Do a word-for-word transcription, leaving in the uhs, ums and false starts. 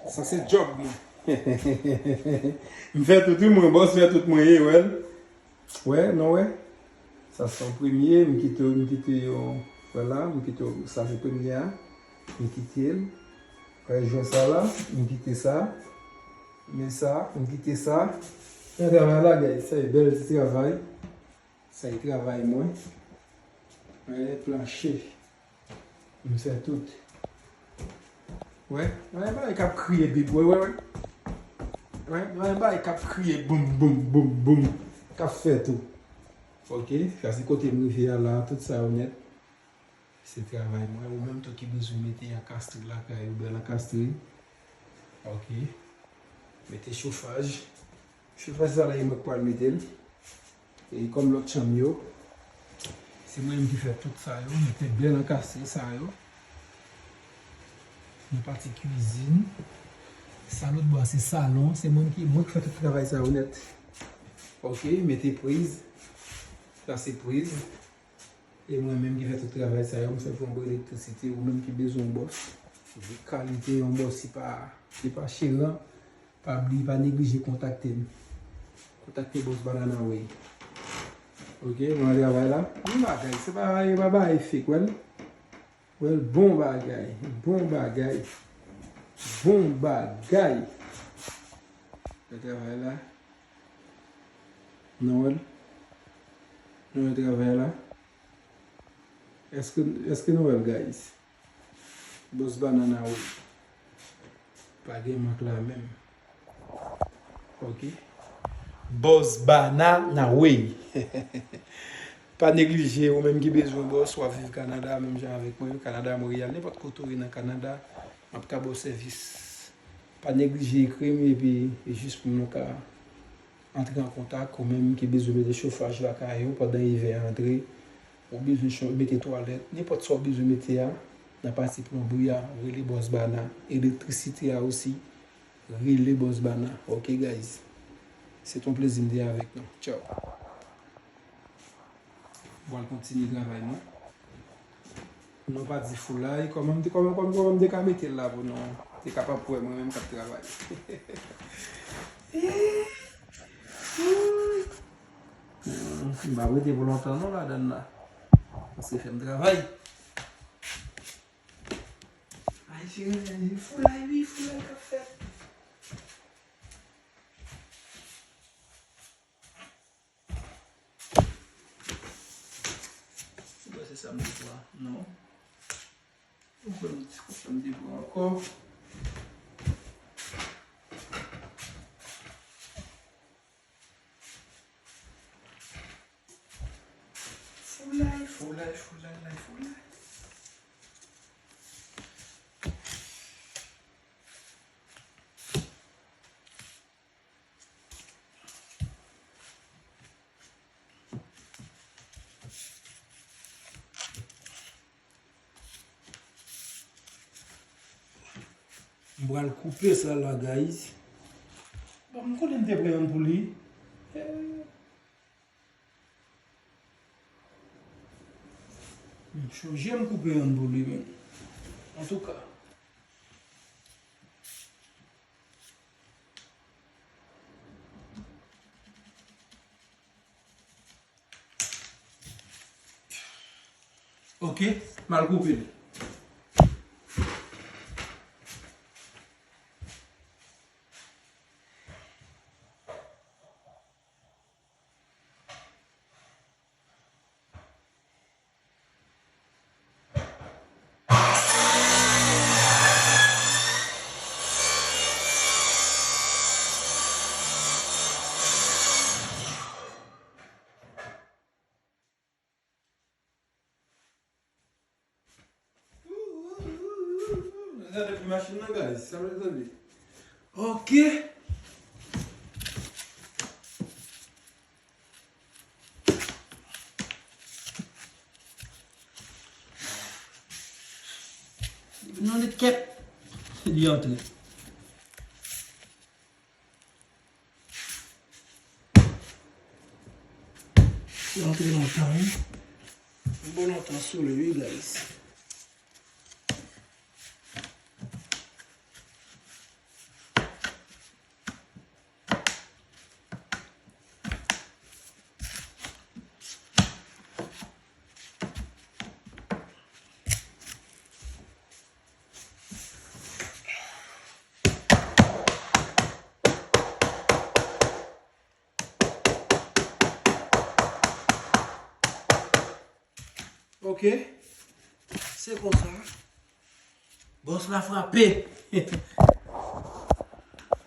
Sa se djòb mwen. M fè tout wi mwen, bòs, fè tout mwen ye, wè l. Wè, non, wè. Sa se yon premye, m kite, m kite yo, wè la, m kite yo, sa se premye a. M kite l. Wè, jwen sa la, m kite sa. Men sa, m kite sa. Nan travay la, guys, sa e bèl ti travay. Sa e travay mwen. Wè, planche. M fè tout. Wè, wè, bagay k ap kriye bib, wè, wè, wè. Wè, wè, bagay k ap kriye boum, boum, boum, boum. K ap fè tou. Ok, sa se kote m rive a la, tout sa yo nèt. Se travay mwen, ou menm tou ki bezwen mete ankastre lakay ou, bèl ankastre. Ok. Mete chofaj. Chofaj sa la, e mwen k pral mete l. E kòm lòt chanm yo, se mwen menm ki fè tout sa yo, mete bèl ankastre sa yo. Nan pati kwizin. Sa lòt bò a se salon, se mwen ki, mwen ki fè tout travay sa yo nèt. Ok, mete priz. Sa se priz. E mwen menm ki fè tout travay sa yo, m sèvi yon bon elektrisite, ou menm ki bezwen yon bòs. Kalite yon bòs, se pa, se pa cheran. Pa bliye, pa neglije kontakte m. Kontakte bòs Banana Way. Ok, mwen travay la. Bon bagay, se pa, e pa bagay fake, wè l. Wè l, bon bagay, bon bagay, bon bagay. Mwen travay la. Nou wè l? Nou wè travay la? Èske, èske nou wè l, guys? Bòs Banana Way. Pa gen mank la menm. Ok. Bòs Banana Way. Pa neglije, ou menm ki bezwen bòs, w ap viv Kanada, menm jan avèk mwen, Kanada, Monreyal, nenpòt kote w ye nan Kanada, m ap ka ba w sèvis. Pa neglije ekri m, epi jis pou nou ka antre an kontak, ou menm ki bezwen mete chofaj lakay ou pandan ivè a antre, ou bezwen cho-, mete twalèt, nenpòt sa w bezwen mete a, nan pati plonbri a, rele bòs Bana, elektrisite a osi, rele bòs Bana. Ok, guys? Se t on plezi m te avèk nou. Tchaw. Mwen pral kontinye travay mwen. Nou pa di foulay, kòman m te, kòman, kòman, kòman m te ka mete l la pou nou te kapab wè mwen menm k ap travay. Hmm, m pa rete pou lontan non ladann la. Paske fè m travay. Ay, se foulay, wi, foulay k ap fèt. Bon, se sa m te pran, non. Bon, se sa m te pran ankò. Foulay, foulay, foulay, lay, foulay. M pral koupe sa la, guys. Bon, m konnen m te pran yonn pou li. Eh. M sonje m koupe yonn pou li, men. Antouka. Ok, m al koupe l. Gade pou machin nan, guys. Sa vle tande. Ok. Non, li kèt. Li antre. Li antre lontan, wi. Bon lontan sou li, wi, guys. Ok. Se konsa. Bòs la frape.